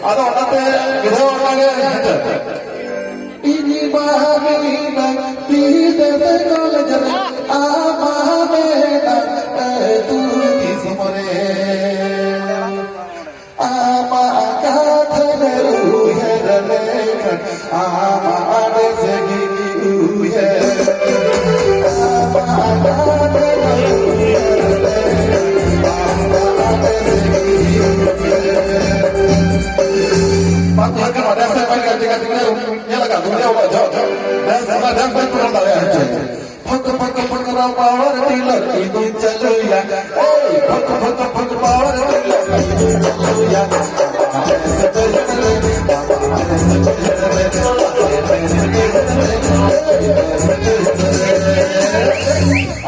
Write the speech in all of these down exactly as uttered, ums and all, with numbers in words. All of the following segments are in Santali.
ᱟᱫᱚ ᱚᱱᱟᱛᱮ ᱢᱤᱫ ᱫᱷᱟᱣ ᱚᱱᱟᱜᱮ ᱦᱮᱸᱥᱮ᱾ ᱤᱧ ᱢᱟ ᱢᱮᱱᱟᱹᱧ ᱛᱤ ᱛᱮ ᱠᱚᱞᱮᱡᱽ ᱨᱮ, ᱟᱢ ᱢᱟ ᱢᱮᱱᱟᱢ ᱟᱹᱛᱩ ᱫᱤᱥᱚᱢ ᱨᱮ᱾ ᱟᱢᱟᱜ ᱠᱟᱛᱷᱟ ᱞᱮ ᱩᱭᱦᱟᱹᱨ ᱞᱮᱠᱷᱟᱱ, ᱟᱢᱟᱜ ᱟᱹᱰᱤ ᱥᱟᱺᱜᱤᱧ ᱩᱭᱦᱟᱹᱨ᱾ ᱟᱢᱟᱜ ᱠᱟᱛᱷᱟ ᱞᱮ ᱩᱭᱦᱟᱹᱨ ᱞᱮᱠᱷᱟᱱ, ᱟᱢᱟᱜ ᱟᱹᱰᱤ ᱥᱟᱺᱜᱤᱧ ᱩᱭᱦᱟᱹᱨ᱾ ᱵᱟᱝ ᱵᱷᱟᱜᱮ ᱢᱟ, ᱫᱮᱥ ᱨᱮ ᱵᱟᱝ ᱜᱟᱛᱮ ᱜᱟᱛᱮ ᱠᱚ ᱧᱮᱞ ᱟᱠᱟᱫ ᱫᱩᱱᱤᱭᱟᱹ ᱵᱟᱵᱟ ᱡᱚ, ᱡᱚ᱾ ᱫᱮᱥ, ᱚᱱᱟ ᱫᱮᱥ ᱵᱟᱹᱧ ᱯᱩᱨᱟᱹᱣ ᱫᱟᱲᱮᱭᱟᱜᱼᱟ ᱦᱮᱸ ᱪᱮ᱾ ᱯᱷᱚᱠ ᱯᱷᱚᱠ ᱯᱷᱚᱠ ᱨᱟᱣ ᱯᱟᱣᱟᱨ ᱴᱤᱞᱟᱨ ᱤᱧ ᱫᱩᱧ ᱪᱟᱹᱞᱩᱭᱟ᱾ ᱮᱭ, ᱯᱷᱚᱠ ᱯᱷᱚᱠ ᱯᱷᱚᱠ ᱯᱟᱣᱟᱨ ᱴᱤᱞᱟᱨ ᱤᱧ ᱫᱩᱧ ᱪᱟᱹᱞᱩᱭᱟ᱾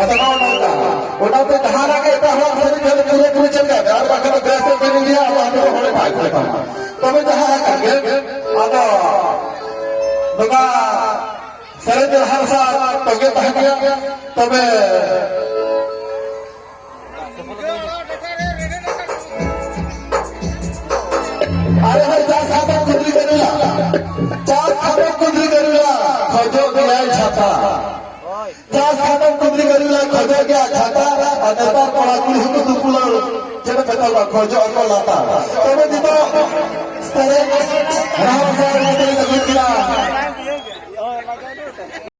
ᱟᱫᱚ ᱱᱚᱜᱼᱚ ᱱᱚᱝᱠᱟ, ᱚᱱᱟᱛᱮ ᱡᱟᱦᱟᱱᱟᱜ ᱜᱮ ᱮᱴᱟᱜ ᱦᱚᱲᱟᱜ ᱥᱟᱹᱨᱤ ᱠᱷᱟᱹᱞᱤ ᱯᱩᱨᱟᱹ ᱯᱩᱨᱟᱹ ᱪᱮᱫ ᱠᱟᱜ ᱢᱮ, ᱟᱨ ᱵᱟᱠᱷᱟᱱ ᱫᱚ ᱵᱮᱥ ᱮᱢ ᱠᱟᱹᱢᱤ ᱜᱮᱭᱟ, ᱟᱫᱚ ᱦᱟᱸᱰᱮ ᱫᱚ ᱦᱚᱲᱮ ᱵᱟᱭ ᱠᱚᱭ ᱛᱟᱢᱟ᱾ ᱛᱚᱵᱮ ᱡᱟᱦᱟᱸ ᱟᱠᱟᱱ ᱜᱮ, ᱟᱫᱚ ᱱᱚᱝᱠᱟ ᱥᱮᱨᱮᱧ ᱨᱟᱦᱟ ᱥᱟᱶ ᱛᱚᱸᱜᱮ ᱛᱟᱦᱮᱸ ᱜᱮᱭᱟ᱾ ᱛᱚᱵᱮ ᱟᱨᱮ ᱵᱷᱟᱭ, ᱪᱟᱥ ᱠᱷᱟᱛᱚᱢ ᱠᱩᱫᱽᱨᱤ ᱠᱟᱹᱨᱩᱞᱟ, ᱪᱟᱥ ᱠᱷᱟᱛᱚᱢ ᱠᱩᱫᱽᱨᱤ ᱠᱟᱹᱨᱩᱞᱟ, ᱠᱷᱚᱡᱚᱜ ᱜᱮᱭᱟᱭ ᱪᱷᱟᱛᱟ᱾ ᱪᱟᱥ ᱠᱷᱟᱛᱚᱢ ᱠᱩᱫᱽᱨᱤ ᱠᱟᱹᱨᱩᱞᱟ, ᱠᱷᱚᱡᱚᱜ ᱜᱮᱭᱟᱭ ᱪᱷᱟᱛᱟ᱾ ᱟᱨ ᱱᱮᱛᱟᱨ ᱠᱚᱲᱟ ᱠᱩᱲᱤ ᱦᱚᱸᱠᱚ ᱫᱩᱯᱩᱞᱟᱹᱣ, ᱪᱮᱫ ᱯᱮ ᱢᱮᱛᱟ ᱠᱚᱣᱟ, ᱠᱷᱚᱡᱚᱜ ᱟᱠᱚ ᱞᱟᱛᱟ᱾ ᱛᱚᱵᱮ ᱱᱤᱛᱚᱜ ᱥᱮᱨᱮᱧ ᱨᱟᱦᱟ ᱥᱟᱶ